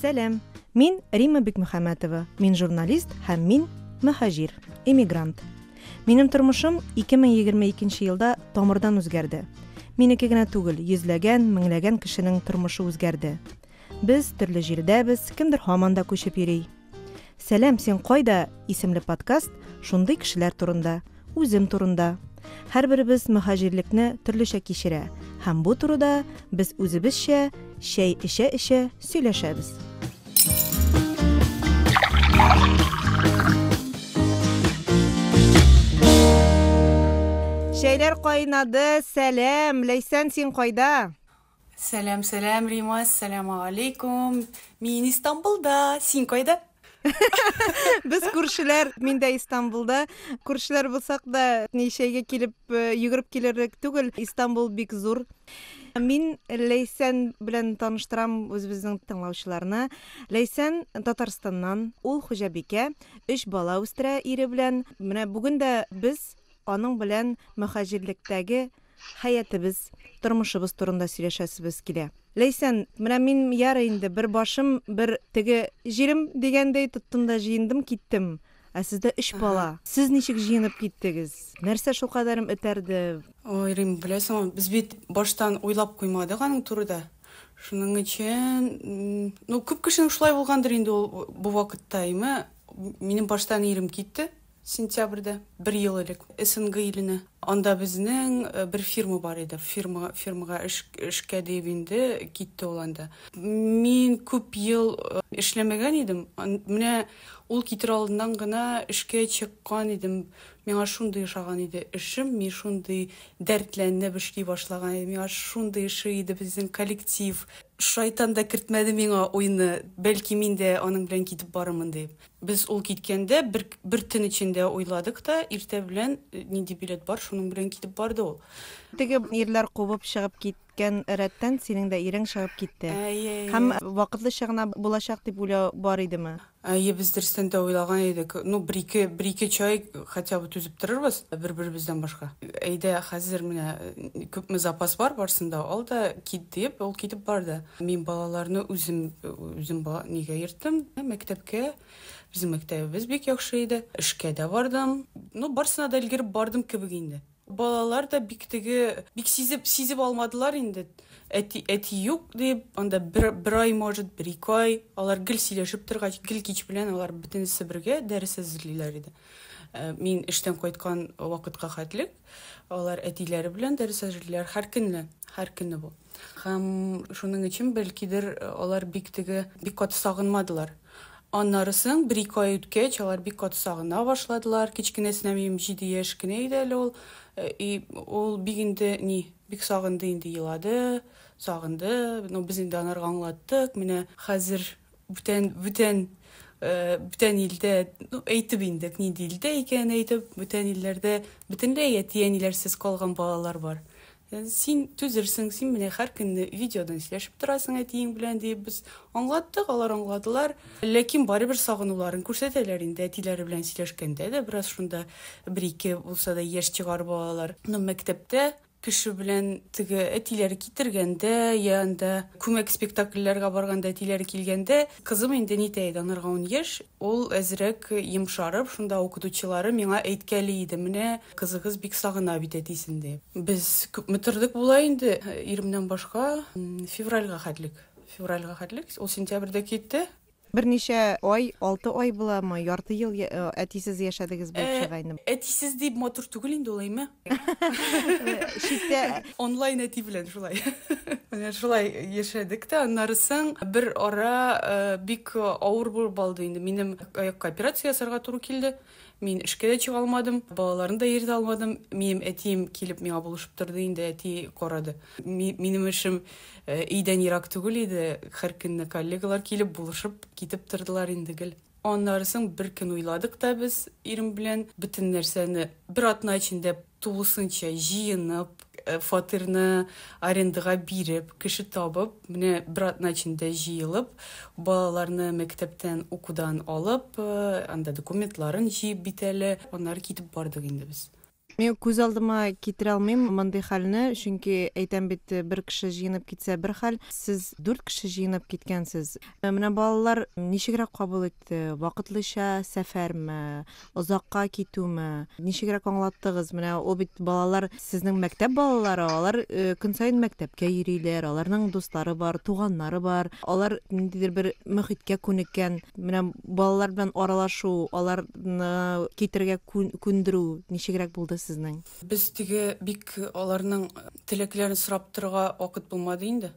Сәлам! Мин Римма Бикмөхәммәтова. Мин журналист һәм мин мөһаҗир, эмигрант. Минем тормышым 2022 елда тамырдан үзгәрде. Минеке генә түгел, йөзләгән, меңләгән кешенең тормышы үзгәрде. Без төрле җирдәбез, кемдер һаман да күчеп йөри. Сәлам, син кайда? исемле подкаст шундый кешеләр турында, үзем турында. Һәрберебез мөһаҗирлекне төрлечә кичерә һәм бу турыда без үзебезчә чәй эчә-эчә сөйләшәбез. Чәйләр кайнады, сәлам, Ләйсән, син кайда? Сәлам, сәлам, Рима, әссәламу алейкум. Мин Истанбулда, син кайда? Без күршеләр, мин дә Истанбулда. Күршеләр булсак да, ни чәйгә килеп, э, йөгереп килерлек түгел. Истанбул бик зур. Мин Ләйсән белән таныштырам үзебезнең тыңлаучыларны. Ләйсән Татарстаннан, ул хуҗабикә, өч бала үстерә ире белән. Менә бүген дә без аның белән мөхаҗирлектәге хәятебез, тормышыбыз турында сөйләшәсебез килә. Ләйсән, менә мин ярый инде, бер башым, бер теге җирем дигәндәй тоттым да җыендым, киттем. Ә сездә өч бала. Сез ничек җыенып киттегез? Нәрсә шулкадәрем этәрде? Ой, Рим, беләсеңме, без бит баштан уйлап куймадык аның турыда. Шуның өчен, ну, күп кешенең шулай булгандыр инде ул бу вакытта, әйме. Минем баштан ирем китте. Сентябрьдә, бер ел элек, СНГ иленә. Анда безнең э, бер фирма бар иде. Фирма, фирмага эш, эшкә дип инде китте ул анда. Мин күп ел э, эшләмәгән идем. Менә ул китер алдыннан гына эшкә чыккан идем. Миңа шундый ошаган иде эшем, мин шундый дәртләнеп эшли башлаган идем. Миңа шундый ошый иде безнең коллектив. Шайтан да кертмәде миңа уйны. Бәлки мин дә аның белән китеп барырмын дип. Без ул киткәндә бер, бер төн эчендә уйладык та, иртә белән э, нинди билет бар, шуның белән китеп барды ул. Теге ирләр кубып чыгып киткән рәттән синең дә ирең чыгып китте. Әйе, әйе. Һәм вакытлыча гына булачак дип уйлау бар идеме? Әйе, без дөрестән дә уйлаган идек. Ну, бер-ике, бер-ике чай хотя бы түзеп торырбыз, бер-беребездән башка. Әйдә, хәзер менә э, күпме запас бар, барсын да ал да кит дип, ул китеп барды. Мин балаларны үзем үзем ба, нигә йөрттем? Мәктәпкә. Безнең мәктәбебез бик яхшы иде. Эшкә дә бардым. Ну, барсына да өлгереп бардым кебек инде. Балалар да бик теге, бик сизеп, сизеп алмадылар инде. Әти, әти юк дип, анда бер, бер ай, может, бер ике ай. Алар гел сөйләшеп торгач, гел кич белән алар бөтенесе бергә дәрес әзерлиләр иде. Э, мин эштән кайткан вакытка хәтлек алар әтиләре белән дәрес әзерлиләр һәр көнне, һәр көнне бу. Һәм шуның өчен, бәлкидер, алар бик теге, бик каты сагынмадылар. Аннары соң, бер-ике ай үткәч, алар бик каты сагына башладылар. Кечкенәсенә минем 7 яшь кенә иде әле ул. Э, и ул бик инде ни, бик сагынды инде, елады, сагынды. Ну, без инде анарга аңлаттык. Менә хәзер бүтән, бүтән, э, бүтән илдә, ну, әйтеп инде, нинди илдә икәнен әйтеп, бүтән илләрдә бөтенләй әти-әниләрсез калган балалар бар. Э, син түзерсең, син менә һәр көнне видеодан сөйләшеп торасың әтиең белән дип без аңлаттык, алар аңладылар. Ләкин барыбер сагынуларын күрсәтәләр инде әтиләре белән сөйләшкәндә дә бераз шунда бер-ике булса да яшь чыгарып алалар. Но мәктәптә кеше белән теге әтиләре китергәндә, я анда күмәк спектакльләргә барганда әтиләре килгәндә, кызым инде нитә иде, анарга 10 яшь, ул әзрәк йомшарып, шунда укытучылары миңа әйткәли иде, менә Кызыгыз бик сагына бит әтисен, ди. Без күпме тордык була инде, иремнән башка, февральгә хәтлек. Февральгә хәтлек, ул сентябрьдә китте. Берничә ай, алты ай буламы, ярты ел әтисез яшәдегез булып чыга инде. Әтисез дип матур түгел инде ул, әйме? Читтә. Онлайн әти белән шулай. Менә шулай яшәдек тә, аннары соң бер ара бик авыр булып алды инде. Минем аякка операция ясарга туры килде. Мин эшкә дә чыга алмадым, балаларны да йөртә алмадым. Минем әтием килеп миңа булышып торды инде, әти карады. Минем эшем э, өйдән ерак түгел иде. Һәр көнне коллегалар килеп булышып китеп тордылар инде гел. Аннары соң бер көн уйладык та без ирем белән бөтен нәрсәне бер атна эчендә тулысынча җыенып, э, фатирны арендага биреп, кеше табып, менә бер атна эчендә җыелып, балаларны мәктәптән укудан алып, э, анда документларын җыеп бит әле, аннары китеп бардык инде без. Мин күз алдыма китерә алмыйм мондый хәлне, чөнки әйтәм бит, бер кеше җыенып китсә бер хәл, сез дүрт кеше җыенып киткәнсез. Менә балалар ничегрәк кабул итте? Вакытлыча сәфәрме, озакка китүме? Ничегрәк аңлаттыгыз? Менә ул бит балалар сезнең мәктәп балалары, алар көн саен мәктәпкә йөриләр, аларның дуслары бар, туганнары бар, алар ниндидер бер мөхиткә күнеккән. Менә балалар белән аралашу, аларны китергә күндерү ничегрәк булды сезнең? Без теге бик аларның теләкләрен сорап торырга вакыт булмады инде.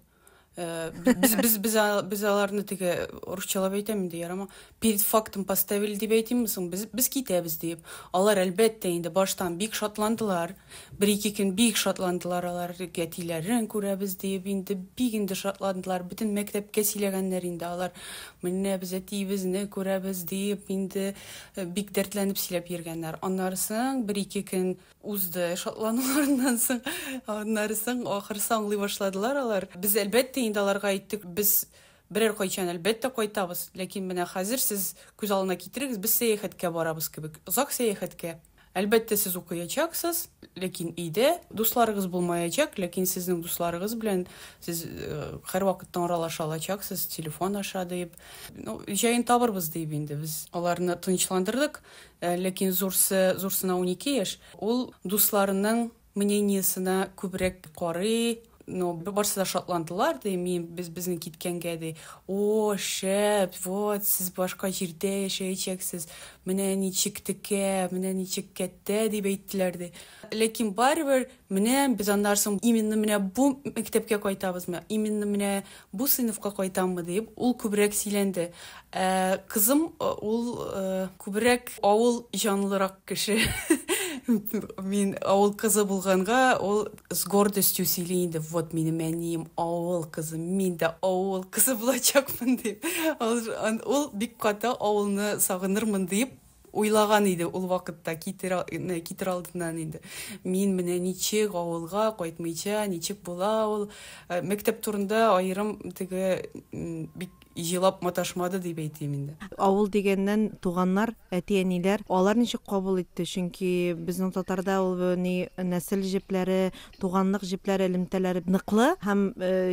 Без, без, без, без аларны теге русчалап әйтәм инде, ярама. Перед фактом поставили дип әйтимме соң? Без, без китәбез дип. Алар әлбәттә инде баштан бик шатландылар. Бер-ике көн бик шатландылар алар, әтиләрен күрәбез диеп, инде бик инде шатландылар. Бөтен мәктәпкә сөйләгәннәр инде алар. Менә без әтиебезне күрәбез диеп, инде бик дәртләнеп сөйләп йөргәннәр. Аннары соң бер-ике көн узды шатлануларыннан соң. Аннары соң ахырсы аңлый башладылар алар. Без әлбәттә инде аларга әйттек, без берәр кайчан әлбәттә кайтабыз, ләкин менә хәзер сез күз алдына китерегез, без сәяхәткә барабыз кебек. Озак сәяхәткә. Әлбәттә, сез укыячаксыз, ләкин өйдә дусларыгыз булмаячак, ләкин сезнең дусларыгыз белән сез һәрвакытта аралаша алачаксыз, телефон аша дип. Ну, җаен табырбыз дип инде без аларны тынычландырдык. Ләкин зурсы, зурсына 12 яшь, ул дусларының мнениесына күбрәк карый. Ну, барысы да шатландылар, ди, мин, без безнең киткәнгә, ди. О, шәп, вот, сез башка җирдә яшәячәксез, менә ничек текә, менә ничек кәттә, дип әйттеләр, ди. Ләкин барыбер, менә без аннан соң именно менә бу мәктәпкә кайтабызмы, именно менә бу сыйныфка кайтаммы, дип, ул күбрәк сөйләнде. Ә кызым, ул күбрәк авыл җанлырак кеше. Мин авыл кызы булганга, ул с гордостью сөйли инде, вот минем әнием авыл кызы, мин дә авыл кызы булачакмын дип. Ул бик каты авылны сагынырмын дип уйлаган иде ул вакытта, китер, китер алдыннан инде. Мин менә ничек авылга кайтмыйча, ничек була ул. Мәктәп турында аерым теге бик җылап маташмады дип әйтим инде. Авыл дигәннән, туганнар, әти-әниләр, алар ничек кабул итте? Чөнки безнең татарда ул ни нәсел җепләре, туганлык җепләре, элемтәләре ныклы һәм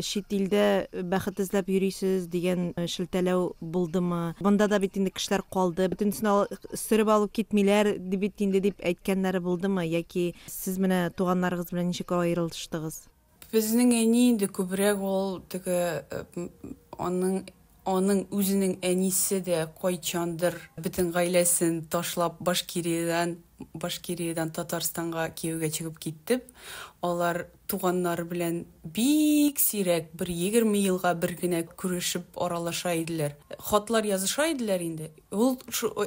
чит илдә бәхет эзләп йөрисез дигән шелтәләү булдымы? Монда да бит инде кешеләр калды, бөтенесен сөреп алып китмиләр ди бит инде дип әйткәннәре булдымы? Яки сез менә туганнарыгыз белән ничек аерылыштыгыз? Безнең әни инде күбрәк ул теге аның аның үзенең әнисе дә кайчандыр бөтен гаиләсен ташлап Башкириядән Башкириядән Татарстанга кияүгә чыгып китеп, алар туганнары белән бик сирәк бер 20 елга бер генә күрешеп аралаша иделәр. Хатлар языша иделәр инде. Ул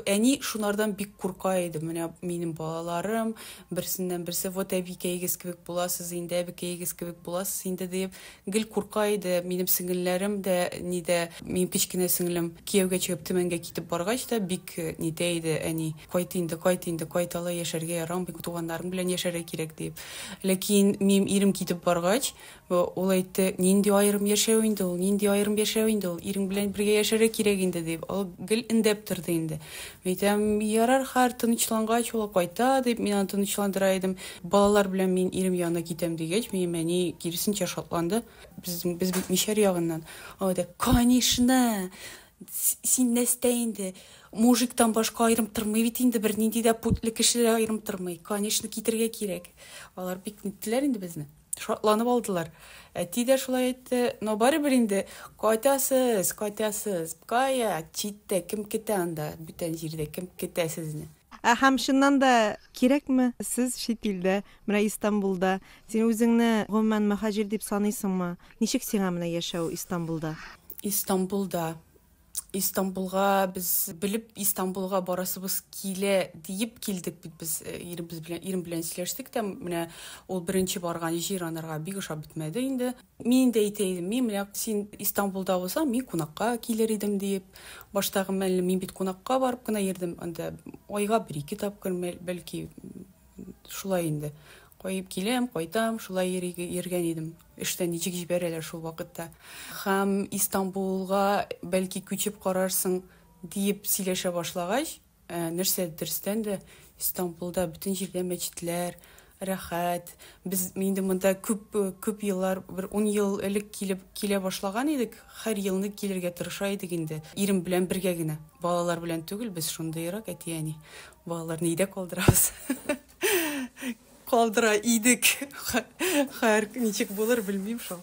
әни шунардан бик курка иде. Менә минем балаларым берсеннән берсе, вот әбикәегез кебек буласыз инде, әбекәегез кебек буласыз инде дип гел курка иде. Минем сеңелләрем дә нидә, минем кечкенә сеңлем кияүгә чыгып Төмәнгә китеп баргач та бик нитә иде әни. Кайт инде, кайт инде, кайт алай яшәргә ярамый, туганнарың белән яшәргә кирәк дип. Ләкин минем ирем китеп баргач, ул әйтте, нинди аерым яшәү инде ул, нинди аерым яшәү инде ул, ирең белән бергә яшәргә кирәк инде дип. Ул гел эндәп торды инде. Мин әйтәм, ярар, хәер, тынычлангач ул кайта дип, мин аны тынычландыра идем. Балалар белән мин ирем янына китәм дигәч, минем әни киресенчә шатланды. Безнең без бит мишәр ягыннан. Ул әйтә, конечно, син нәрсә инде, мужиктан башка аерым тормый бит инде, бернинди дә путле кеше аерым тормый. Конечно, китергә кирәк. Алар бик ниттеләр инде безне. Шатланып алдылар. Әти дә шулай әйтте, но барыбер инде кайтасыз, кайтасыз. Кая, читтә кем көтә анда, бүтән җирдә кем көтә сезне? Ә һәм чыннан да кирәкме сез чит илдә, менә Истанбулда, син үзеңне гомумән мөһаҗир дип саныйсыңмы? Ничек сиңа менә яшәү Истанбулда? Истанбулда. Истанбулга без белеп Истанбулга барасыбыз килә диеп килдек бит без иребез белән, ирем белән сөйләштек тә, менә ул беренче барган җир анарга бик ошап бетмәде инде. Мин дә әйтә идем, мин менә син Истанбулда булсаң, мин кунакка килер идем диеп. Баштагы мәлне мин бит кунакка барып кына йөрдем, анда айга бер-ике тапкыр бәлки шулай инде. Кайып киләм, кайтам, шулай йөргән идем. Эштән ничек җибәрәләр шул вакытта. Һәм Истанбулга бәлки күчеп карарсың диеп сөйләшә башлагач, нәрсә дөрестән дә Истанбулда бөтен җирдә мәчетләр, рәхәт. Без инде монда күп күп еллар, бер 10 ел элек килеп килә башлаган идек. Һәр елны килергә тырыша идек инде. Ирем белән бергә генә. Балалар белән түгел, без шундыйрак әти-әни. Балаларны өйдә калдырабыз. Калдыра идек. Хәер, ничек булыр, белмим шул.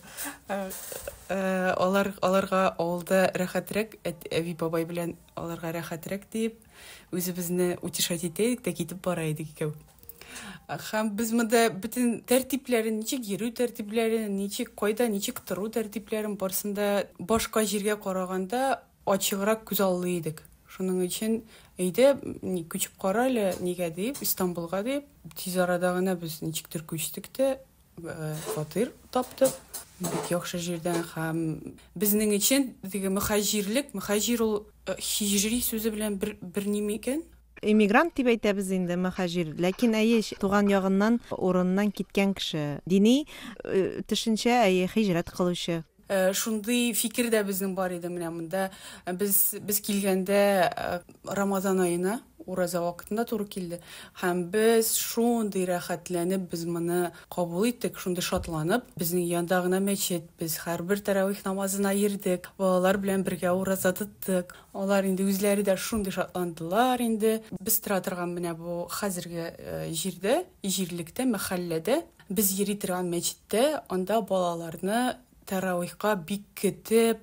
Алар аларга авылда рәхәтрәк, әби бабай белән аларга рәхәтрәк диеп, үзебезне утешать итә идек тә китеп бара идек икәү. Һәм без монда бөтен тәртипләрен, ничек йөрү тәртипләрен, ничек кайда ничек тору тәртипләрен барысын да башка җиргә караганда ачыграк күзаллый идек. Шуның өчен әйдә, күчеп кара әле, нигә дип, Истанбулга дип, тиз арада гына без ничектер күчтек тә, фатир таптык. Бик яхшы җирдән һәм безнең өчен теге мөхаҗирлек, мөхаҗир ул һиҗри сүзе белән бер бер ни микән? Эмигрант дип әйтәбез инде, мөхаҗир. Ләкин әйе, туган ягыннан, урыныннан киткән кеше. Дини төшенчә, әйе, һиҗрәт кылучы. Шундый фикер дә безнең бар иде менә монда. Без килгәндә Рамазан аена, ураза вакытында туры килде. Һәм без шундый рәхәтләнеп без моны кабул иттек, шундый шатланып. Безнең янда гына мәчет, без һәрбер тәравих намазына йөрдек, балалар белән бергә ураза тоттык. Алар инде үзләре дә шундый шатландылар инде. Без тора торган менә бу хәзерге җирдә, җирлектә, мәхәлләдә без йөри торган мәчеттә анда балаларны тәравихка бик көтеп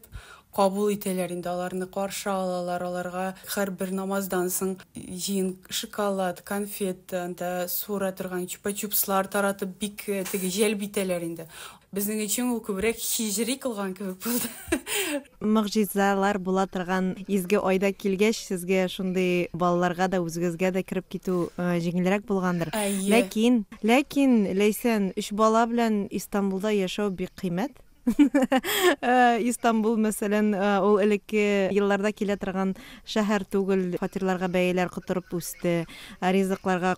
кабул итәләр инде, аларны каршы алалар, аларга һәрбер намаздан соң җыен шоколад, конфет, анда суыра торган чупа-чупслар таратып бик теге җәлеп итәләр инде. Безнең өчен ул күбрәк һиҗри кылган кебек булды. Могҗизалар була торган изге айда килгәч, сезгә шундый балаларга да, үзегезгә дә кереп китү җиңелрәк булгандыр. Әйе. Ләкин, ләкин, Ләйсән, өч бала белән Истанбулда яшәү бик кыйммәт. Истанбул, мәсәлән, ул элекке елларда килә торган шәһәр түгел, фатирларга бәяләр котырып үсте, ризыкларга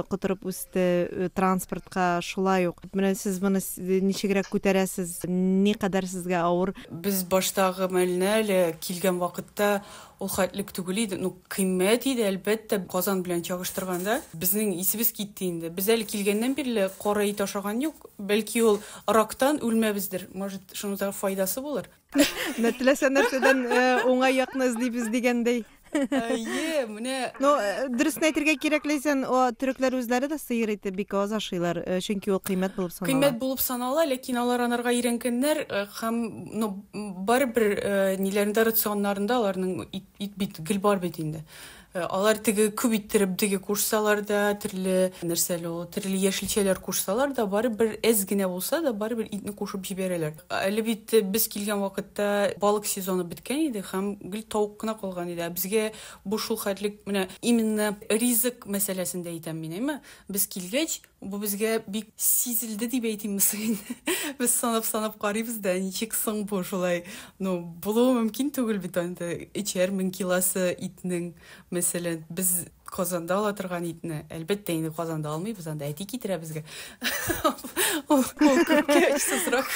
котырып үсте, транспортка шулай ук. Менә сез моны ничегрәк күтәрәсез, никадәр сезгә авыр? Без баштагы мәлне әле килгән вакытта ул хәтлек түгел иде. Ну, кыйммәт иде, әлбәттә, Казан белән чагыштырганда. Безнең исебез китте инде. Без әле килгәннән бирле кара ит ашаган юк. Бәлки ул рактан үлмәбездер. Может, шуның да файдасы булыр. Менә теләсә нәрсәдән уңай якны эзлибез дигәндәй. Әйе, менә. Ну, дөресен әйтергә кирәк, Ләйсән, о, төрекләр үзләре дә сыер ите бик аз ашыйлар, чөнки ул кыйммәт булып санала. Кыйммәт булып санала, ләкин алар анарга өйрәнгәннәр һәм, ну, барыбер ниләрендә, рационнарында аларның ит, ит бит гел бар бит инде. Алар теге күп иттереп теге кушсалар да, төрле нәрсәле ул, төрле яшелчәләр кушсалар да, барыбер әз генә булса да, барыбер итне кушып җибәрәләр. Әле бит без килгән вакытта балык сезоны беткән иде һәм гел тавык кына калган иде. Ә безгә бу шул хәтлек менә именно ризык мәсьәләсендә әйтәм мин, әйме? Без килгәч, бу безгә бик сизелде дип әйтимме соң инде. Без санап-санап карыйбыз да, ничек соң бу шулай? Ну, булуы мөмкин түгел бит инде. 3000 килосы итнең, мәсәлән, без Казанда ала торган итне, әлбәттә инде Казанда алмыйбыз, анда әти китерә безгә. Ул күпкә очсызрак.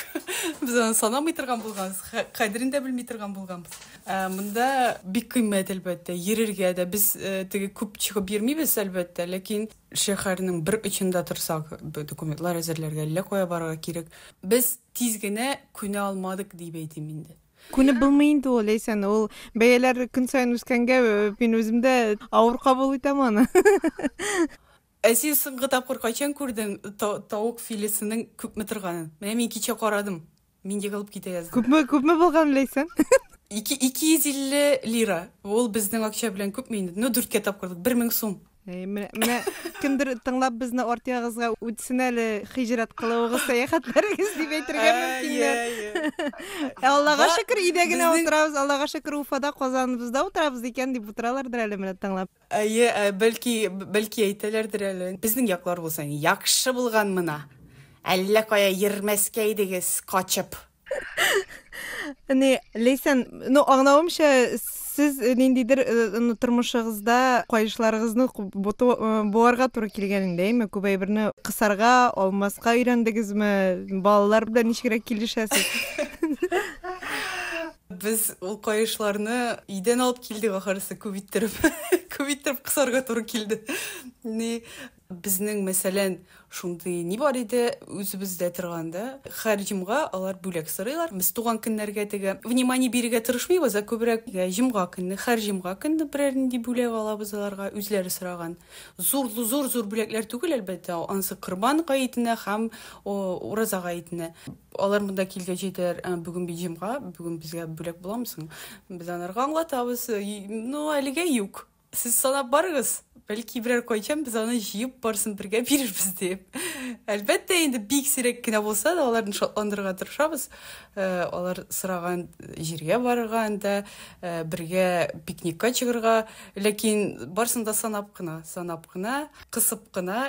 Без аны санамый торган булганбыз, кадерен дә белми торган булганбыз. Монда бик кыйммәт, әлбәттә, йөрергә дә без теге күп чыгып йөрмибез, әлбәттә, ләкин шәһәрнең бер очында торсак, документлар әзерләргә, әллә кая барырга кирәк. Без тиз генә күнә алмадык дип әйтим инде. Күнеп булмый инде ул, Ләйсән, ул бәяләр көн саен үскәнгә, мин үзем дә авыр кабул итәм аны. Ә син соңгы тапкыр кайчан күрдең тавык филесының күпме торганын? Менә мин кичә карадым. Мин егылып китә яздым. Күпме, күпме булган, Ләйсән? 250 лира. Ул безнең акча белән күпме инде? Ну, дүрткә тапкырлык, 1000 сум. Әй, менә кемдер тыңлап безне арт ягыбызга үтсен әле, хиҗрәт кылуыгыз, сәяхәтләрегез дип әйтергә мөмкиннәр. Ә Аллага шөкер, өйдә генә утырабыз, Аллага шөкер, Уфада, Казаныбызда утырабыз икән дип утыралардыр әле менә тыңлап. Әйе, бәлки, бәлки әйтәләрдер әле. Безнең яклар булса, яхшы булган мына. Әллә кая йөрмәскә идегез, качып. Не, Ләйсән, ну, аңлавымча, сез ниндидер ну, тормышыгызда каешларыгызны буарга туры килгән инде, әйме? Күп әйберне кысарга, алмаска өйрәндегезме? Балалар белән ничегрәк килешәсез? Без ул каешларны өйдән алып килдек ахырысы, күп иттереп. Күп иттереп кысарга туры килде. Ни, безнең, мәсәлән, шундый ни бар иде үзебездә торганда, һәр җомга алар бүләк сорыйлар. Без туган көннәргә теге внимание бирергә тырышмыйбыз, ә күбрәк җомга көнне, һәр җомга көнне берәр нинди бүләк алабыз аларга, үзләре сораган. Зур, зур, зур бүләкләр түгел, әлбәттә, анысы Корбан гаетенә һәм Ураза гаетенә. Алар монда килгәч әйтәләр, бүген бит җомга, бүген безгә бүләк буламы соң? Без анарга аңлатабыз, ну, әлегә юк. Сез санап барыгыз, бәлки берәр кайчан без аны җыеп барысын бергә бирербез дип. Әлбәттә инде бик сирәк кенә булса да аларны шатландырырга тырышабыз. Алар сораган җиргә барырга анда, бергә пикникка чыгырга, ләкин барысын да санап кына, санап кына, кысып кына.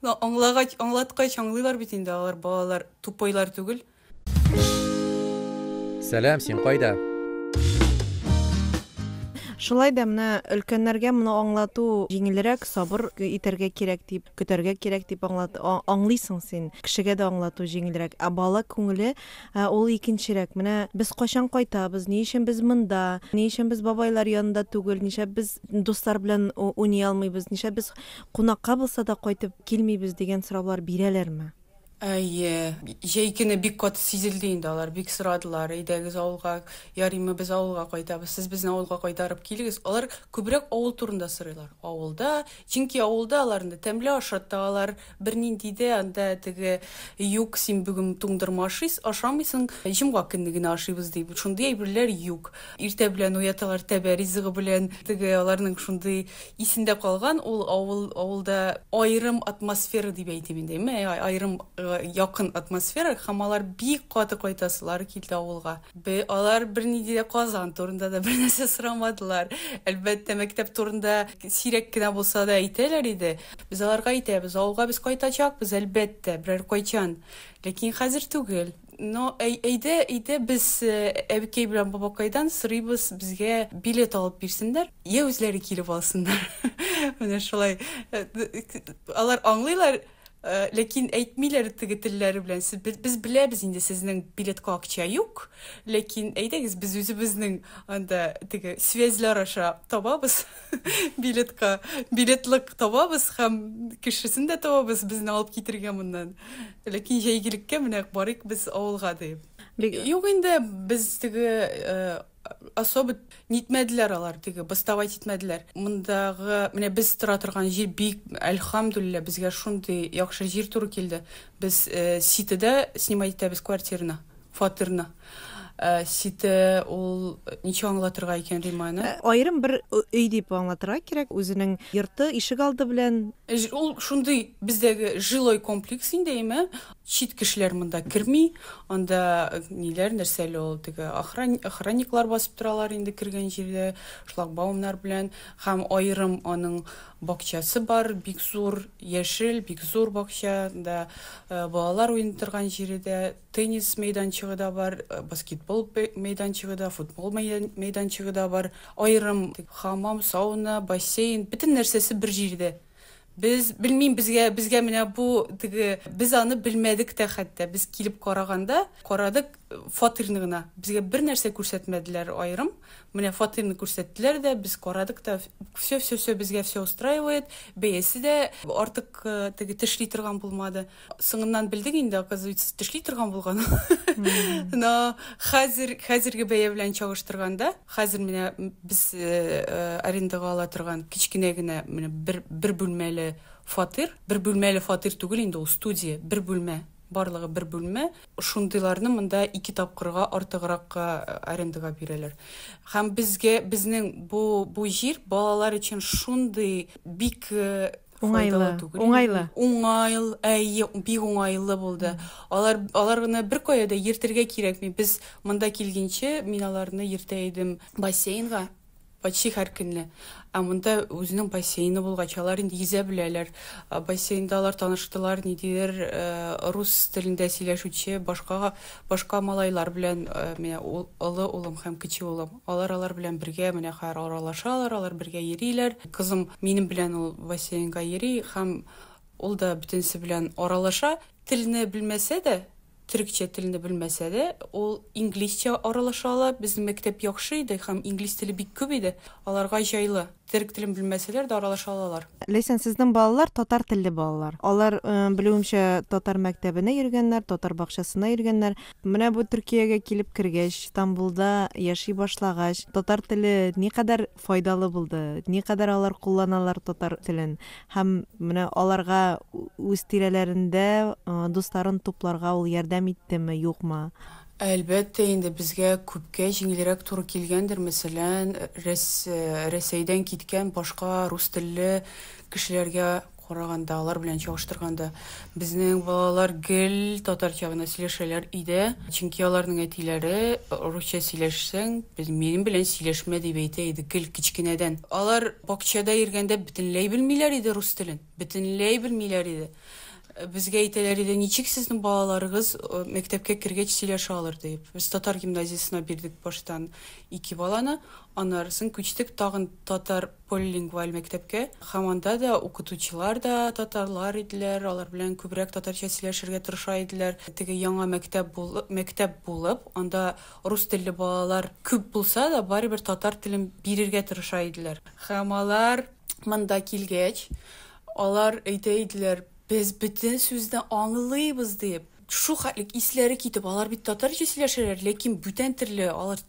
Аңлагач, аңлаткач аңлыйлар бит инде алар, балалар тупойлар түгел. Сәлам, син кайда? Шулай да менә өлкәннәргә моны аңлату җиңелрәк, сабыр итәргә кирәк дип, көтәргә кирәк дип аңлат, аңлыйсың син. Кешегә дә аңлату җиңелрәк. Ә бала күңеле ул икенчерәк. Менә без кайчан кайтабыз, ни өчен без монда, ни өчен без бабайлар янында түгел, нишләп без дуслар белән уйный алмыйбыз, нишләп без кунакка булса да кайтып килмибез дигән сораулар бирәләрме? Әйе, җәй көне бик каты сизелде инде алар, бик сорадылар, әйдәгез авылга, ярыймы без авылга кайтабыз, сез безне авылга кайтарып килегез. Алар күбрәк авыл турында сорыйлар. Авылда, чөнки авылда алар инде тәмле ашаталар, бернинди дә анда теге юк, син бүген туңдырма ашыйс, ашамыйсың, җомга көнне генә ашыйбыз дип, шундый әйберләр юк. Иртә белән уяталар тәбә ризыгы белән, теге аларның шундый Исендә калган ул авыл, авылда аерым атмосфера дип әйтим инде, әйме, аерым якын атмосфера һәм алар бик каты кайтасылары килде авылга. Бе, алар бернинди дә Казан турында да бернәрсә сорамадылар. Әлбәттә, мәктәп турында сирәк кенә булса да әйтәләр иде. Без аларга әйтәбез, авылга без кайтачакбыз, әлбәттә, берәр кайчан. Ләкин хәзер түгел. Но әйдә, әйдә без әбекәй белән бабакайдан сорыйбыз, безгә билет алып бирсеннәр, я үзләре килеп алсыннар. Менә шулай. Алар аңлыйлар, ләкин әйтмиләр теге телләре белән. Без беләбез инде сезнең билетка акча юк, ләкин әйдәгез без үзебезнең анда теге связьләр аша табабыз билетка, билетлык табабыз һәм кешесен дә табабыз безне алып китергә моннан. Ләкин җәйгелеккә менә барыйк без авылга дип. Юк инде, без теге особо нитмәделәр алар, теге бастовать итмәделәр. Мондагы менә без тора торган җир бик, әлхәмдүлилләһ, безгә шундый яхшы җир туры килде. Без Ситеда снимать итәбез квартираны, фатирны. Сите ул ничек аңлатырга икән Риманы? Аерым бер өй дип аңлатырга кирәк, үзенең йорты, ишегалды белән. Ул шундый бездәге жилой комплекс инде, әйме? Чит кешеләр монда керми, анда ниләр, нәрсә әле ул, теге охранниклар басып торалар инде кергән җирдә, шлагбаумнар белән, һәм аерым аның бакчасы бар, бик зур, яшел, бик зур бакча, анда балалар уйный торган җире дә, Теннис мәйданчыгы да бар, баскетбол мәйданчыгы да, футбол мәйданчыгы да бар. Аерым хамам, сауна, бассейн, бөтен нәрсәсе бер җирдә. Без, белмим, безгә, безгә менә бу теге, без аны белмәдек тә хәтта. Без килеп караганда, карадык фатирны гына. Безгә бер нәрсә күрсәтмәделәр аерым. Менә фатирны күрсәттеләр дә, без карадык та, все, все, все безгә все устраивает. Бәясе дә артык теге тешли торган булмады. Соңыннан белдек инде, оказывается, тешли торган булган. Но хәзер, хәзерге бәя белән чагыштырганда, хәзер менә без э, э, арендага ала торган кечкенә генә менә бер, бер бүлмәле фатир, бер бүлмәле фатир түгел инде ул студия, бер бүлмә, барлыгы бер бүлмә. Шундыйларны монда ике тапкырга артыгракка э, арендага бирәләр. Һәм безгә безнең бу бу җир балалар өчен шундый бик Уңайлы, уңайлы. Уңайл, әйе, бик уңайлы булды. Алар алар гына беркая да йөртергә кирәкми. Без монда килгәнче мин аларны йөртә идем бассейнга почти һәр көнне. Ә монда үзенең бассейны булгач, алар инде йөзә беләләр. Бассейнда алар таныштылар ниндидер рус телендә сөйләшүче башка башка малайлар белән, менә олы улым һәм кече улым. Алар алар белән бергә менә хәер аралашалар, алар бергә йөриләр. Кызым минем белән ул бассейнга йөри һәм ул да бөтенесе белән аралаша. Телне белмәсә дә, Төрекчә телне белмәсә дә, ул инглизчә аралаша ала. Безнең мәктәп яхшы иде һәм инглиз теле бик күп иде. Аларга җайлы. Төрек телен белмәсәләр дә аралаша алалар. Ләйсән, сезнең балалар татар телле балалар. Алар, белүемчә, татар мәктәбенә йөргәннәр, татар бакчасына йөргәннәр. Менә бу Төркиягә килеп кергәч, Истанбулда яши башлагач, татар теле никадәр файдалы булды, никадәр алар кулланалар татар телен һәм менә аларга үз тирәләрендә дусларын тупларга ул ярдәм иттеме, юкмы? Әлбәттә инде, безгә күпкә җиңелрәк туры килгәндер, мәсәлән, Рәсәйдән киткән башка рус телле кешеләргә караганда, алар белән чагыштырганда. Безнең балалар гел татарча гына сөйләшәләр өйдә, чөнки аларның әтиләре русча сөйләшсәң, без минем белән сөйләшмә дип әйтә иде гел кечкенәдән. Алар бакчада йөргәндә бөтенләй белмиләр иде рус телен, бөтенләй белмиләр иде. Безгә әйтәләр иде, ничек сезнең балаларыгыз мәктәпкә кергәч сөйләшә алыр диеп. Без татар гимназиясенә бирдек баштан ике баланы, аннарысын күчтек тагын татар полилингваль мәктәпкә. Һәм анда да укытучылар да татарлар иделәр, алар белән күбрәк татарча сөйләшергә тырыша иделәр. Теге яңа мәктәп булып, мәктәп булып, анда рус телле балалар күп булса да, барыбер татар телен бирергә тырыша иделәр. Һәм алар монда килгәч, алар әйтә иделәр, без бөтен сүзне аңлыйбыз диеп. Шул хәтлек исләре китеп, алар бит татарча сөйләшәләр, ләкин бүтән төрле, алар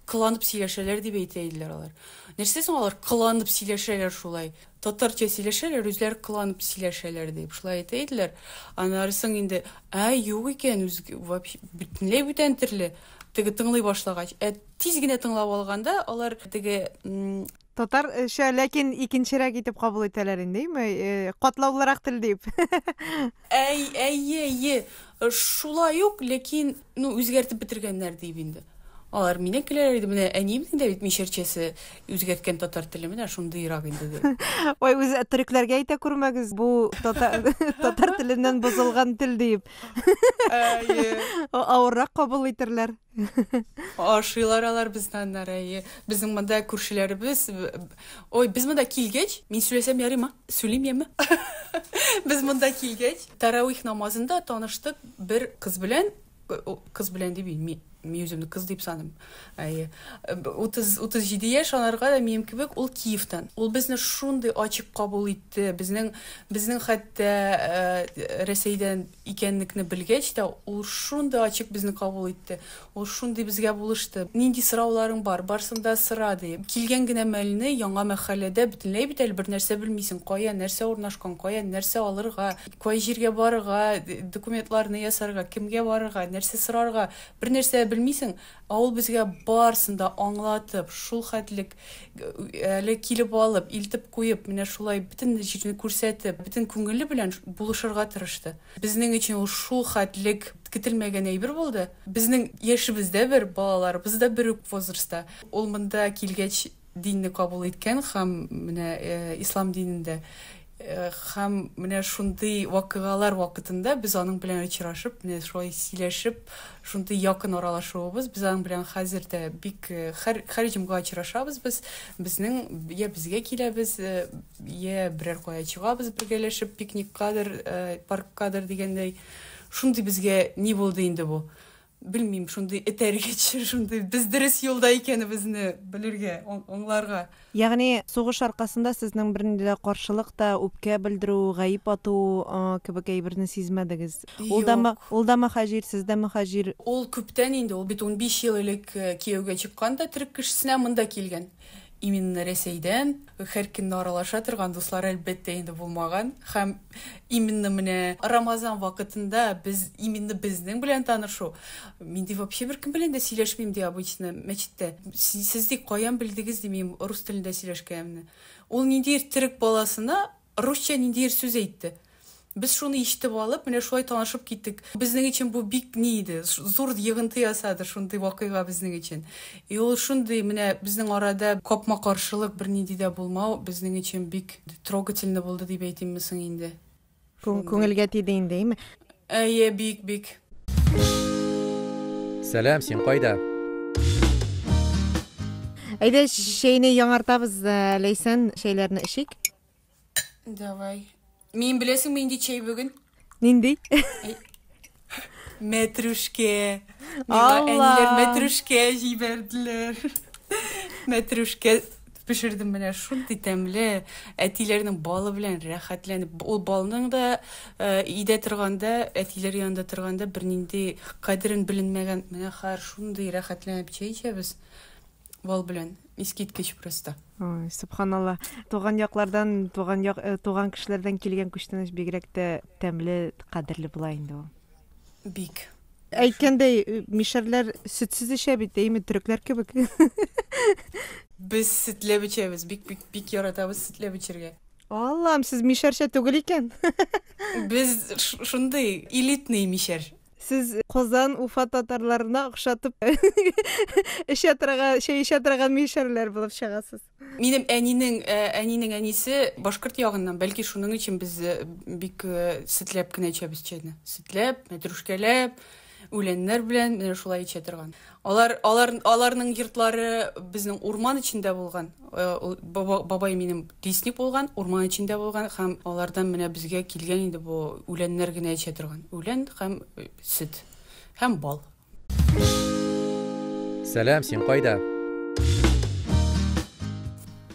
кыланып сөйләшәләр дип әйтә иделәр алар. Нәрсә соң алар кыланып сөйләшәләр шулай? Татарча сөйләшәләр, үзләре кыланып сөйләшәләр дип шулай әйтә иделәр. Аннары соң инде, ә юк икән, үз вообще бөтенләй бүтән төрле. Теге тыңлый башлагач, ә тиз генә тыңлап алганда, алар теге Татарча, ләкин икенчерәк итеп кабул итәләр инде, әйме? Катлаулырак тел дип. Әй, әйе, әйе. Шулай ук, ләкин, ну, үзгәртеп бетергәннәр дип инде. Алар миннән көләләр иде. Менә әниемнең дә бит мишәрчәсе үзгәрткән татар теле менә шундыйрак инде дип. Ой, үзе төрекләргә әйтә күрмәгез, бу татар, татар теленнән бозылган тел диеп. Әйе. Авыррак кабул итерләр. Ашыйлар алар безне аннары, әйе. Безнең монда күршеләребез, ой, без монда килгәч, мин сөйләсәм ярыймы? Сөйлим яме? Без монда килгәч, таравих намазында таныштык бер кыз белән, кыз белән дип, мин, мин үземне кыз дип саныйм. Әйе. 30 37 яшь анарга да минем кебек, ул Киевтан. Ул безне шундый ачык кабул итте. Безнең безнең хәтта Рәсәйдән икәнлекне белгәч тә, ул шундый ачык безне кабул итте. Ул шундый безгә булышты. Нинди сорауларың бар, барсын да сора, ди. Килгән генә мәлне яңа мәхәлләдә бөтенләй бит әле бер нәрсә белмисең. Кая нәрсә урнашкан, кая нәрсә алырга, кай җиргә барырга, документларны ясарга, кемгә барырга, нәрсә сорарга, бер нәрсә белмисең. Ә ул безгә барсын да аңлатып, шул хәтлек әле килеп алып, илтеп куеп, менә шулай бөтен җирне күрсәтеп, бөтен күңеле белән булышырга тырышты. Безнең өчен ул шул хәтлек көтелмәгән әйбер булды. Безнең яшебез дә бер, балаларыбыз да бер үк возрастта. Ул монда килгәч динне кабул иткән һәм менә ислам динендә һәм менә шундый вакыйгалар вакытында без аның белән очрашып, менә шулай сөйләшеп, шундый якын аралашуыбыз, без аның белән хәзер дә бик һәр һәр җомга очрашабыз без. Безнең я безгә киләбез, я берәр кая чыгабыз бергәләшеп, пикниккадыр, парккадыр дигәндәй. Шундый безгә ни булды инде бу? Белмим, шундый этәргеч, шундый без дөрес юлда икәнебезне белергә, аңларга. Ягъни сугыш аркасында сезнең бернинди дә каршылык та, үпкә белдерү, гаеп ату кебек әйберне сизмәдегез. Ул да ул да мөһаҗир, сез дә мөһаҗир. Ул күптән инде, ул бит 15 ел элек кияүгә чыккан да төрек кешесенә монда килгән. Именно Рәсәйдән һәркемне аралаша торган дуслар әлбәттә инде булмаган. Һәм именно менә Рамазан вакытында без именно безнең белән танышу. Мин ди вообще беркем белән дә сөйләшмим ди обычно мәчеттә. Сез ди каян белдегез ди минем рус телендә сөйләшкәнемне. Ул ниндидер төрек баласына русча ниндидер сүз әйтте. Без шуны ишетеп алып, менә шулай танышып киттек. Безнең өчен бу бик ни иде, зур йогынты ясады шундый вакыйга безнең өчен. И ул шундый менә безнең арада капма-каршылык бернинди дә булмау безнең өчен бик трогательно булды дип әйтимме соң инде. Күңелгә тиде инде, әйме? Әйе, бик, бик. Сәлам, син кайда? Әйдә, чәйне яңартабыз, Ләйсән, чәйләрне эчик. Давай. Мин беләсеңме нинди чәй бүген? Нинди? Мәтрүшкә. Миңа әниләр мәтрүшкә җибәрделәр. Мәтрүшкә пешердем менә шундый тәмле. Әтиләрнең балы белән рәхәтләнеп. Ул балның да э, өйдә торганда, әтиләр янында торганда бернинди кадерен беленмәгән. Менә хәзер шундый рәхәтләнеп чәй эчәбез бал белән. Искиткеч просто. Ой, субханалла. Туган яклардан, туган як, э, туган кешеләрдән килгән күчтәнәч бигрәк тә тәмле, кадерле була инде ул. Бик. Әйткәндәй, э, мишәрләр сөтсез эчә бит, әйме, төрекләр кебек. Без сөтләп эчәбез, бик бик бик яратабыз сөтләп эчәргә. Аллам, сез мишәрчә түгел икән. Без шундый элитный мишәр. Сез Казан, Уфа татарларына охшатып эчә торган, чәй эчә торган мишәрләр булып чыгасыз. Минем әнинең э, әнинең әнисе башкорт ягыннан, бәлки шуның өчен без э, бик э, сөтләп кенә эчәбез чәйне. Сөтләп, мәтрүшкәләп, үләннәр белән менә шулай эчә торган. Алар алар аларның йортлары безнең урман эчендә булган. Баба, бабай минем лесник булган, урман эчендә булган һәм алардан менә безгә килгән инде бу үләннәр генә эчә торган. Үлән һәм сөт һәм бал. Сәлам, син кайда?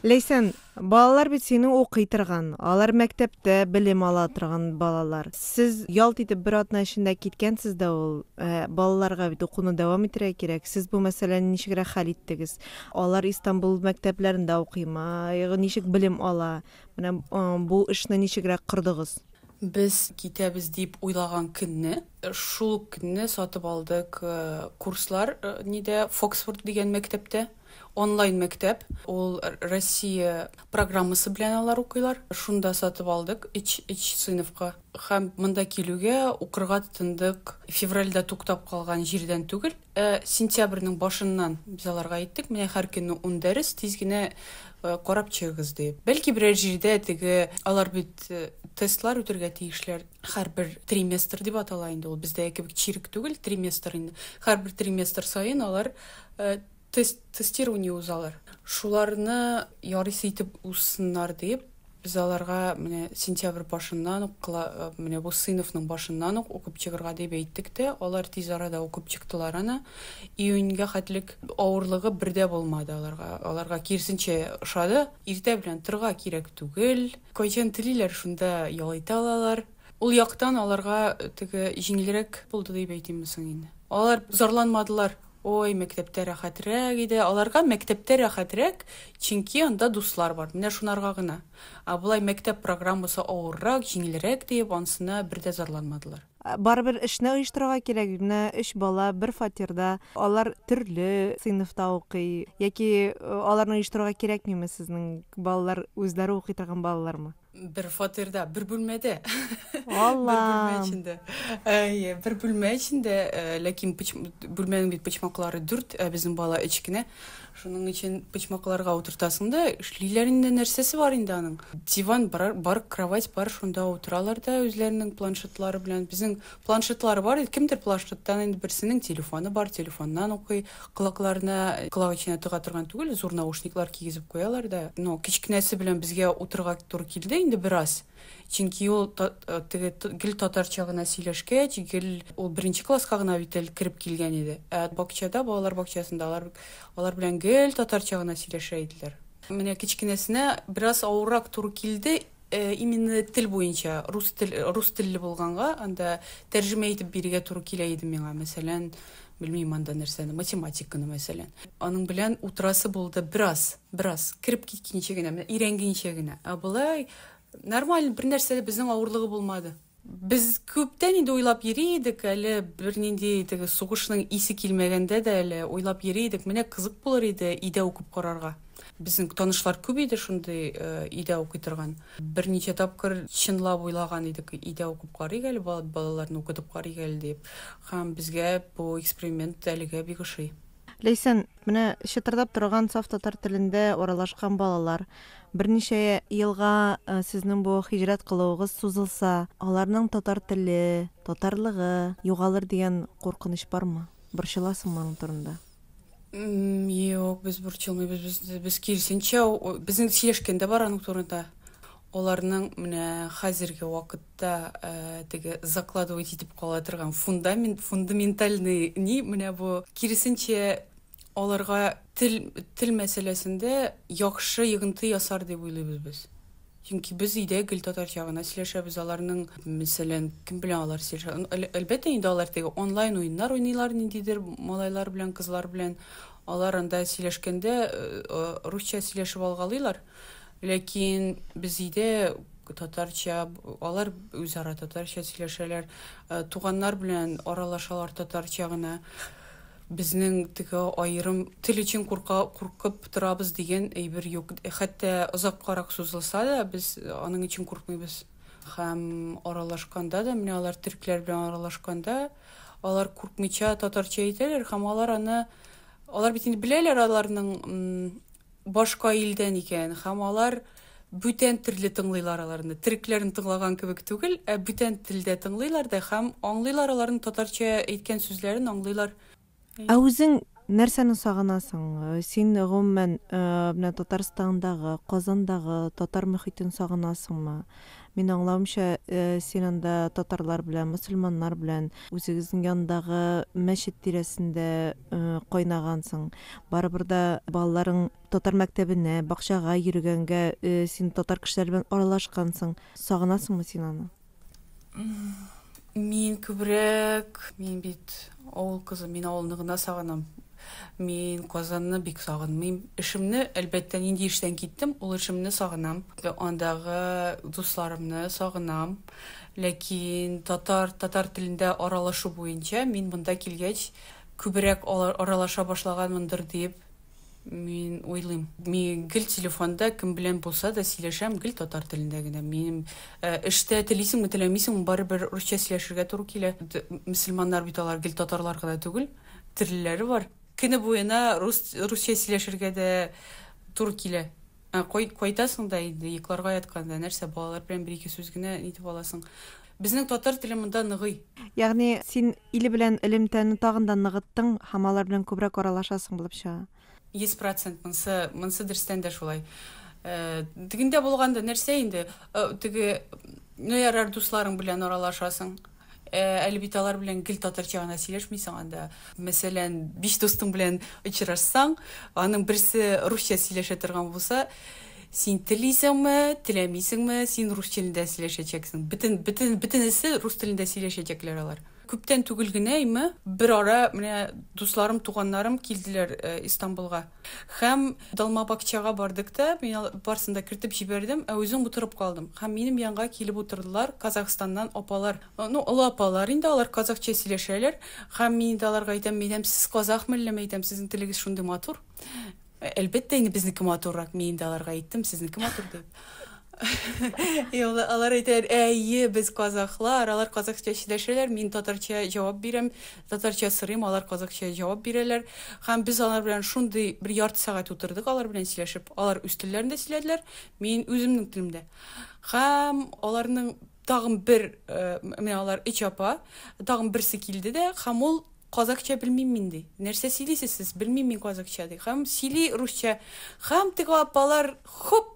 Ләйсән, балалар бит синең укый торган, алар мәктәптә белем ала торган балалар. Сез ялт итеп бер атна эчендә киткәнсез дә ул, ә балаларга бит укуны дәвам итәргә кирәк. Сез бу мәсьәләне ничегрәк хәл иттегез? Алар Истанбул мәктәпләрендә укыймы? Ничек белем ала? Менә бу эшне ничегрәк кордыгыз? Без китәбез дип уйлаган көнне, шул ук көнне сатып алдык э, курслар э, нидә Фоксфорд дигән мәктәптә. Онлайн мәктәп. Ул Россия программасы белән алар укыйлар. Шунда сатып алдык өч, өч сыйныфка. Һәм монда килүгә укырга тотындык. Февральдә туктап калган җирдән түгел, Ә сентябрьнең башыннан без аларга әйттек, менә һәр көнне ун дәрес, тиз генә э, карап чыгыгыз дип. Бәлки берәр җирдә теге алар бит э, тестлар үтергә тиешләр. Һәрбер триместр дип атала инде ул. Бездә кебек чирек түгел, триместр инде. Һәрбер триместр саен алар э, тест тестирование узалар. Шуларны ярыйсы итеп узсыннар дип, без аларга менә сентябрь башыннан ук, э, менә бу сыйныфның башыннан ук укып чыгарга дип әйттек тә, алар тиз арада укып чыктылар аны. Июньгә хәтлек авырлыгы бер дә булмады аларга. Аларга киресенчә ошады. Иртә белән торырга кирәк түгел. Кайчан телиләр, шунда ял итә алалар. Ул яктан аларга теге җиңелрәк булды дип әйтимме соң инде. Алар зарланмадылар. Ой, мәктәптә рәхәтрәк иде. Аларга мәктәптә рәхәтрәк, чөнки анда дуслар бар. Менә шунарга гына. Ә болай мәктәп программасы авыррак, җиңелрәк диеп, анысына бер дә зарланмадылар. Барыбер эшне оештырырга кирәк. Менә өч бала бер фатирда, алар төрле сыйныфта укый. Яки аларны оештырырга кирәкмиме сезнең балалар үзләре укый торган балалармы? Бер фатирда, бер бүлмәдә. Алла. Бер бүлмә эчендә. Әйе, бер бүлмә эчендә, э, ләкин бүлмәнең бит почмаклары дүрт, ә безнең бала өч кенә. Шуның өчен почмакларга утыртасың да, эшлиләр инде, нәрсәсе бар инде аның. Диван бар, бар, кровать бар, шунда утыралар да үзләренең планшетлары белән. Безнең планшетлары бар, кемдер планшеттан инде берсенең телефоны бар, телефоннан укый. Колакларына, колак эченә тыга торган түгел, зур наушниклар кигезеп куялар да. Но кечкенәсе белән безгә утырырга туры килде инде бераз. Чөнки ул э, теге гел татарча гына сөйләшкәч, гел ул беренче класска гына бит әле кереп килгән иде. Ә бакчада, балалар бакчасында алар алар белән гел татарча гына сөйләшә иделәр. Менә кечкенәсенә бераз авыррак туры килде, э, именно тел буенча, рус тел, рус телле булганга, анда тәрҗемә итеп бирергә туры килә иде миңа. Мәсәлән, белмим анда нәрсәне, математиканы мәсәлән. Аның белән утырасы булды бераз, бераз, кереп киткәнчә генә, менә өйрәнгәнчә генә. Ә болай нормаль, бер нәрсә дә безнең авырлыгы булмады. Без күптән инде уйлап йөри идек, әле бернинди теге сугышның исе килмәгәндә дә әле уйлап йөри идек. Менә кызык булыр иде өйдә укып карарга. Безнең танышлар күп иде шундый э, өйдә укый торган. Берничә тапкыр чынлап уйлаган идек, өйдә укып карыйк әле, балаларны укытып карыйк әле дип. Һәм безгә бу эксперимент әлегә бик ошый. Ләйсән, менә чытырдап торган саф татар телендә аралашкан балалар, берничә елга э, сезнең бу һиҗрәт кылуыгыз сузылса, аларның татар теле, татарлыгы югалыр дигән куркыныч бармы? Борчыласыңмы аның турында? Юк, без борчылмыйбыз. Без, без киресенчә, безнең сөйләшкән дә бар аның турында. Аларның менә хәзерге вакытта теге закладывать итеп кала торган фундамент, фундаментальный ни, менә бу киресенчә аларга тел, тел мәсьәләсендә яхшы йогынты ясар дип уйлыйбыз без. Чөнки без өйдә гел татарча гына сөйләшәбез, аларның, мәсәлән, кем белән алар сөйләшә? Әлбәттә инде алар теге онлайн уеннар уйныйлар ниндидер малайлар белән, кызлар белән. Алар анда сөйләшкәндә русча сөйләшеп алгалыйлар. Ләкин без өйдә татарча, алар үзара татарча сөйләшәләр, туганнар белән аралашалар татарча гына. Безнең теге аерым тел өчен курка, куркып торабыз дигән әйбер юк. Хәтта озаккарак сузылса да, без аның өчен куркмыйбыз. Һәм аралашканда да, менә алар төрекләр белән аралашканда, алар куркмыйча татарча әйтәләр һәм алар аны, алар бит инде беләләр аларның башка илдән икән һәм алар бүтән төрле тыңлыйлар аларны. Төрекләрне тыңлаган кебек түгел, ә бүтән телдә тыңлыйлар да һәм аңлыйлар аларның татарча әйткән сүзләрен аңлыйлар. Ә үзең нәрсәне сагынасың? Син гомумән менә Татарстандагы, Казандагы татар мөхитен сагынасыңмы? Мин аңлавымча, син анда татарлар белән, мөселманнар белән үзегезнең яндагы мәчет тирәсендә кайнагансың. Барыбер да балаларың татар мәктәбенә, бакчага йөрегәнгә син татар кешеләре белән аралашкансың. Сагынасыңмы син аны? Мин күбрәк, мин бит авыл кызы, мин авылны гына сагынам. Мин Казанны бик сагынмыйм. Эшемне, әлбәттә, нинди эштән киттем, ул эшемне сагынам. Андагы дусларымны сагынам. Ләкин татар, татар телендә аралашу буенча мин монда килгәч, күбрәк аралаша башлаганмындыр дип мин уйлыйм. Мин гел телефонда кем белән булса да сөйләшәм, гел татар телендә генә. Минем эштә телисеңме, теләмисеңме, барыбер русча сөйләшергә туры килә. Мөселманнар бит алар гел татарлар гына түгел, төрлеләре бар. Көне буена рус, русча сөйләшергә дә туры килә. Ә кайтасың да инде йокларга ятканда нәрсә, балалар белән бер-ике сүз генә нитеп аласың. Безнең татар теле монда ныгый. Ягъни син иле белән элемтәне тагын да ныгыттың һәм алар белән күбрәк аралашасың булып чыга. 100% монсы, монсы дөрестән дә шулай. Тегендә булганда нәрсә инде, теге, ну ярар, дусларың белән аралашасың. Әле бит алар белән гел татарча гына сөйләшмисең анда. Мәсәлән, биш дустың белән очрашсаң, аның берсе русча сөйләшә торган булса, син телисеңме, теләмисеңме, син рус телендә сөйләшәчәксең. Бөтен, бөтен, бөтенесе рус телендә сөйләшәчәкләр алар. Күптән түгел генә име, бер ара менә дусларым, туганнарым килделәр Истанбулга. Һәм Далмабакчага бардык та, мин барысын да кертеп җибәрдем, ә үзем утырып калдым. Һәм минем янга килеп утырдылар Казахстаннан апалар. Ну, олы апалар инде, алар казахча сөйләшәләр. Һәм мин инде аларга әйтәм, мин әйтәм, сез казахмы әллә, мин әйтәм, сезнең телегез шундый матур. Әлбәттә инде безнеке матуррак, мин инде аларга әйттем, сезнеке матур дип. И алар әйтәләр, әйе, без казахлар, алар казахча сөйләшәләр, мин татарча җавап бирәм, татарча сорыйм, алар казахча җавап бирәләр. Һәм без алар белән шундый бер ярты сәгать утырдык алар белән сөйләшеп. Алар үз телләрендә сөйләделәр, мин үземнең телемдә. Һәм аларның тагын бер, менә алар өч апа, тагын берсе килде дә, һәм ул казахча белмим мин ди. Нәрсә сөйлисез сез? Белмим мин казахча ди. Һәм сөйли русча. Һәм теге апалар хоп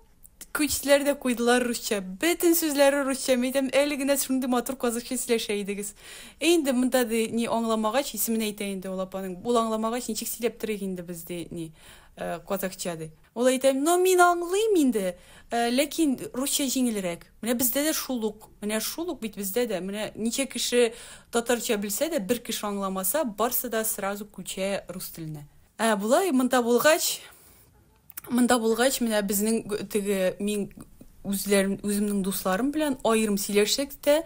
күчтеләр дә куйдылар русча. Бөтен сүзләре русча. Мин әйтәм, әле генә шундый матур казахча сөйләшә идегез. Ә инде монда ди, ни аңламагач, исемен әйтә инде ул апаның. Ул аңламагач, ничек сөйләп торыйк инде без ди, ни, казахча ди. Ул әйтә, но мин аңлыйм инде, ләкин русча җиңелрәк. Менә бездә дә шул ук. Менә шул ук бит бездә дә. Менә ничә кеше татарча белсә дә, бер кеше аңламаса, барсы да сразу күчә рус теленә. Ә болай монда булгач, монда булгач, менә безнең теге мин үзләрем, үземнең дусларым белән аерым сөйләшсәк тә,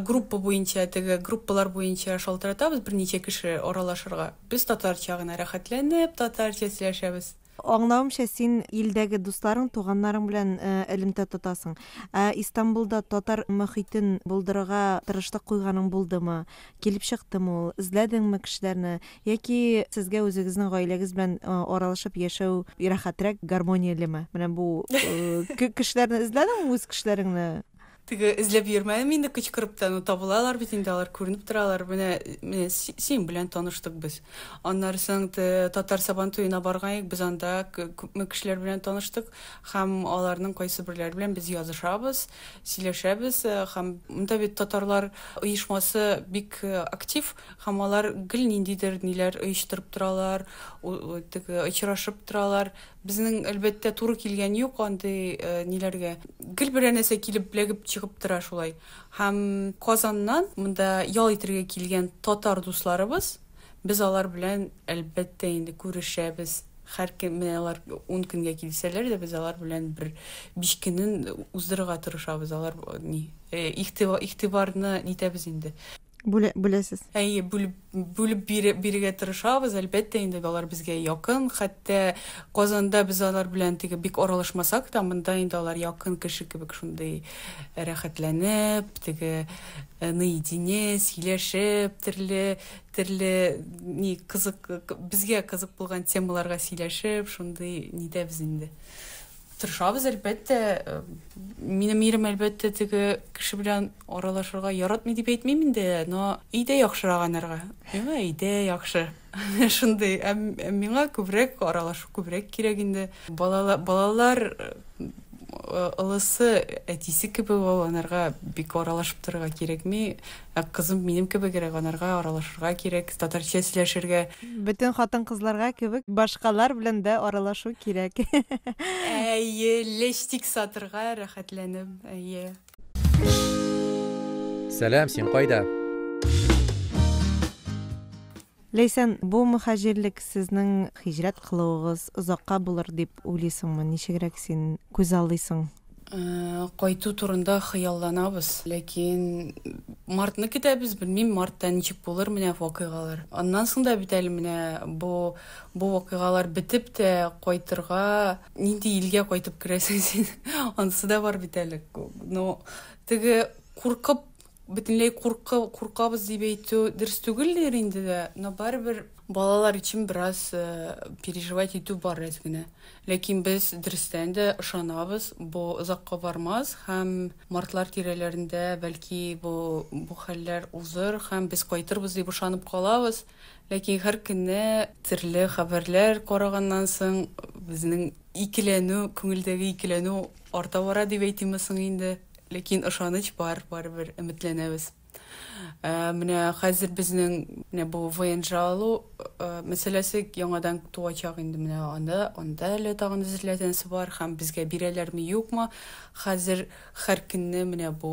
группа буенча, теге группалар буенча шалтыратабыз берничә кеше аралашырга. Без татарча гына рәхәтләнеп, татарча сөйләшәбез. Аңлавымча, син илдәге дусларың, туганнарың белән элемтә тотасың. Ә Истанбулда татар мохитен булдырырга тырышлык куйганың булдымы? Килеп чыктымы ул? Эзләдеңме кешеләрне? Яки сезгә үзегезнең гаиләгез белән аралашып яшәү рәхәтрәк, гармониялеме? Менә бу кешеләрне эзләдеңме, үз кешеләреңне? Теге эзләп йөрмәдем инде кычкырып та, ну табылалар бит инде алар, күренеп торалар. Менә менә синең белән таныштык без. Аннары соң татар сабан туена барган идек, без анда күпме кешеләр белән таныштык һәм аларның кайсы берләре белән без язышабыз, сөйләшәбез һәм монда бит татарлар оешмасы бик актив һәм алар гел ниндидер ниләр оештырып торалар, теге очрашып торалар. Безнең, әлбәттә, туры килгән юк андый ниләргә. Гел берәр нәрсә килеп эләгеп чыгып тора шулай. Һәм Казаннан монда ял итергә килгән татар дусларыбыз, без алар белән, әлбәттә инде, күрешәбез. Һәркем, менә алар 10 көнгә килсәләр дә, без алар белән бер 5 көнен уздырырга тырышабыз. Алар ни, игътибарны нитәбез инде. Бүлә, бүләсез. Әйе, бүлеп, бүлеп бире, бирергә тырышабыз, әлбәттә инде алар безгә якын, хәтта Казанда без алар белән теге бик аралашмасак та, монда инде алар якын кеше кебек шундый рәхәтләнеп, теге э, наедине сөйләшеп, төрле төрле ни кызык безгә кызык булган темаларга сөйләшеп, шундый нидәбез инде. Тырышабыз, әлбәттә. Минем ирем, әлбәттә, теге кеше белән аралашырга яратмый дип әйтмим инде, но өйдә яхшырак анарга. Миңа өйдә яхшы. Шундый. Ә миңа күбрәк аралашу күбрәк кирәк инде. Балалар олысы әтисе кебек ул, анарга бик аралашып торырга кирәкми. Ә кызым минем кебегрәк, анарга аралашырга кирәк, татарча сөйләшергә. Бөтен хатын-кызларга кебек, башкалар белән дә аралашу кирәк. Әйе, лештик сатырга рәхәтләнеп, әйе. Сәлам, син кайда? Ләйсән, бу мөхаҗирлек сезнең һиҗрәт кылуыгыз озакка булыр дип уйлыйсыңмы? Ничегрәк син күзаллыйсың? Кайту турында хыялланабыз, ләкин мартны көтәбез, белмим, мартта ничек булыр менә вакыйгалар. Аннан соң да бит әле менә бу бу вакыйгалар бетеп тә кайтырга, нинди илгә кайтып керәсең син? Анысы да бар бит әле. Но теге куркып Бөтенләй куркы, куркабыз дип әйтү дөрес түгелдер инде дә, но барыбер балалар өчен бераз переживать итү бар әз генә. Ләкин без дөрестән дә ышанабыз, бу озакка бармас һәм мартлар тирәләрендә бәлки бу бу хәлләр узыр һәм без кайтырбыз дип ышанып калабыз. Ләкин һәр көнне төрле хәбәрләр караганнан соң безнең икеләнү, күңелдәге икеләнү арта бара дип әйтимме соң инде. Ләкин ышаныч бар, барыбер өметләнәбез. Ә, менә хәзер безнең менә бу ВНЖ алу ә, мәсьәләсе яңадан туачак инде менә анда, анда әле тагын әзерләнәсе бар һәм безгә бирәләрме, юкмы. Хәзер һәр көнне менә бу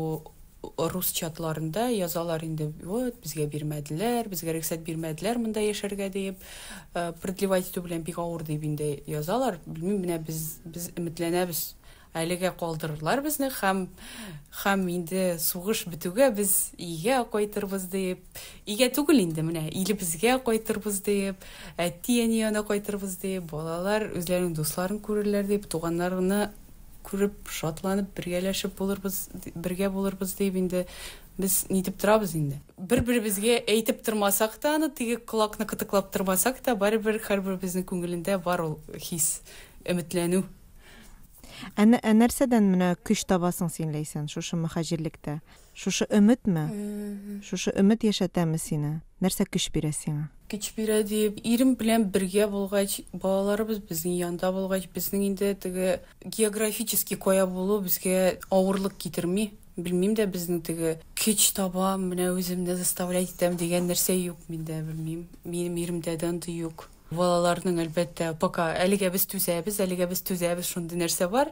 рус чатларында язалар инде, вот, безгә бирмәделәр, безгә рөхсәт бирмәделәр монда яшәргә диеп, ә, продлевать итү белән бик авыр дип инде язалар. Белмим, менә без без өметләнәбез. Әлегә калдырырлар безне һәм һәм инде сугыш бетүгә без өйгә кайтырбыз диеп, өйгә түгел инде, менә илебезгә кайтырбыз диеп, әти-әни янына кайтырбыз диеп, балалар үзләренең дусларын күрерләр дип, туганнарны күреп, шатланып, бергәләшеп булырбыз, бергә булырбыз диеп инде без нитеп торабыз инде. Бер-беребезгә әйтеп тормасак та аны, теге колакны кытыклап тормасак та, барыбер һәрберебезнең күңелендә бар ул хис, өметләнү. Ә, ә нәрсәдән менә көч табасың син, Ләйсән, шушы мөхаҗирлектә? Шушы өметме? Шушы өмет яшәтәме сине? Нәрсә көч бирә сиңа? Көч бирә дип, ирем белән бергә булгач, балаларыбыз безнең янда булгач, безнең инде теге географически кая булу безгә авырлык китерми. Белмим дә, безнең теге көч табам, менә үземне заставлять итәм дигән нәрсә юк миндә, белмим. Минем иремдә дә андый юк. Балаларның, әлбәттә, пока әлегә без түзәбез, әлегә без түзәбез, шундый нәрсә бар.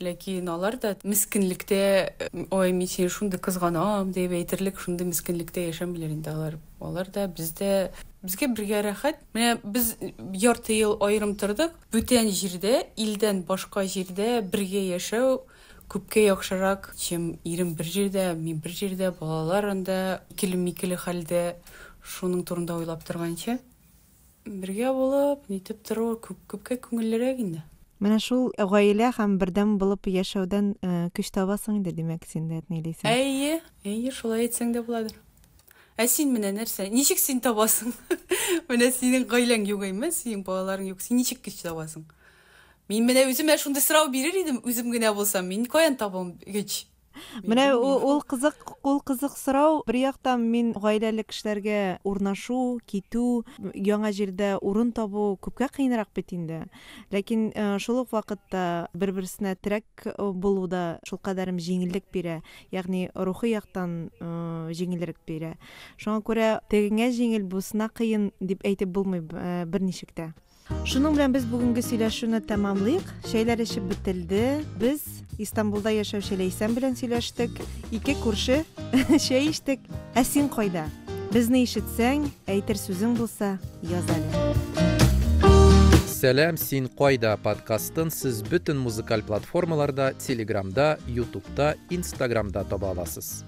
Ләкин алар да мескенлектә, ой, мин сине шундый кызганам дип әйтерлек шундый мескенлектә яшәмиләр инде алар. Алар да, без дә безгә бергә рәхәт. Менә без ярты ел аерым тордык. Бүтән җирдә, илдән башка җирдә бергә яшәү күпкә яхшырак, чем ирем бер җирдә, мин бер җирдә, балалар анда икеле-микеле хәлдә, шуның турында уйлап торганчы. Бергә булып, нитеп тору күп, күпкә күңеллерәк инде. Менә шул гаилә һәм бердәм булып яшәүдән көч табасың инде, димәк, син дә, Ләйсән. Әйе, әйе, шулай әйтсәң дә буладыр. Ә син менә нәрсә, ничек син табасың? Менә синең гаиләң юк әйме, синең балаларың юк, син ничек көч табасың? Мин менә үземә шундый сорау бирер идем, үзем генә булсам, мин каян табам көч? Менә ул кызык, ул кызык сорау. Бер яктан мин гаиләле кешеләргә урнашу, китү, яңа җирдә урын табу күпкә кыенрак бит инде. Ләкин э, шул ук вакытта бер-берсенә терәк э, булу да шулкадәрем җиңеллек бирә, ягъни рухи яктан э, җиңелрәк бирә. Шуңа күрә тегеңә җиңел, бусына кыен дип әйтеп булмый берничек тә. Шуның белән без бүгенге сөйләшүне тәмамлыйк. Чәйләр эчеп бетелде. Без Истанбулда яшәүче Ләйсән белән сөйләштек. Ике күрше чәй эчтек. Ә син кайда? Безне ишетсәң, әйтер сүзең булса, яз әле. Сәлам, син кайда подкастын сез бөтен музыкаль платформаларда, Телеграмда, Ютубта, Инстаграмда таба аласыз.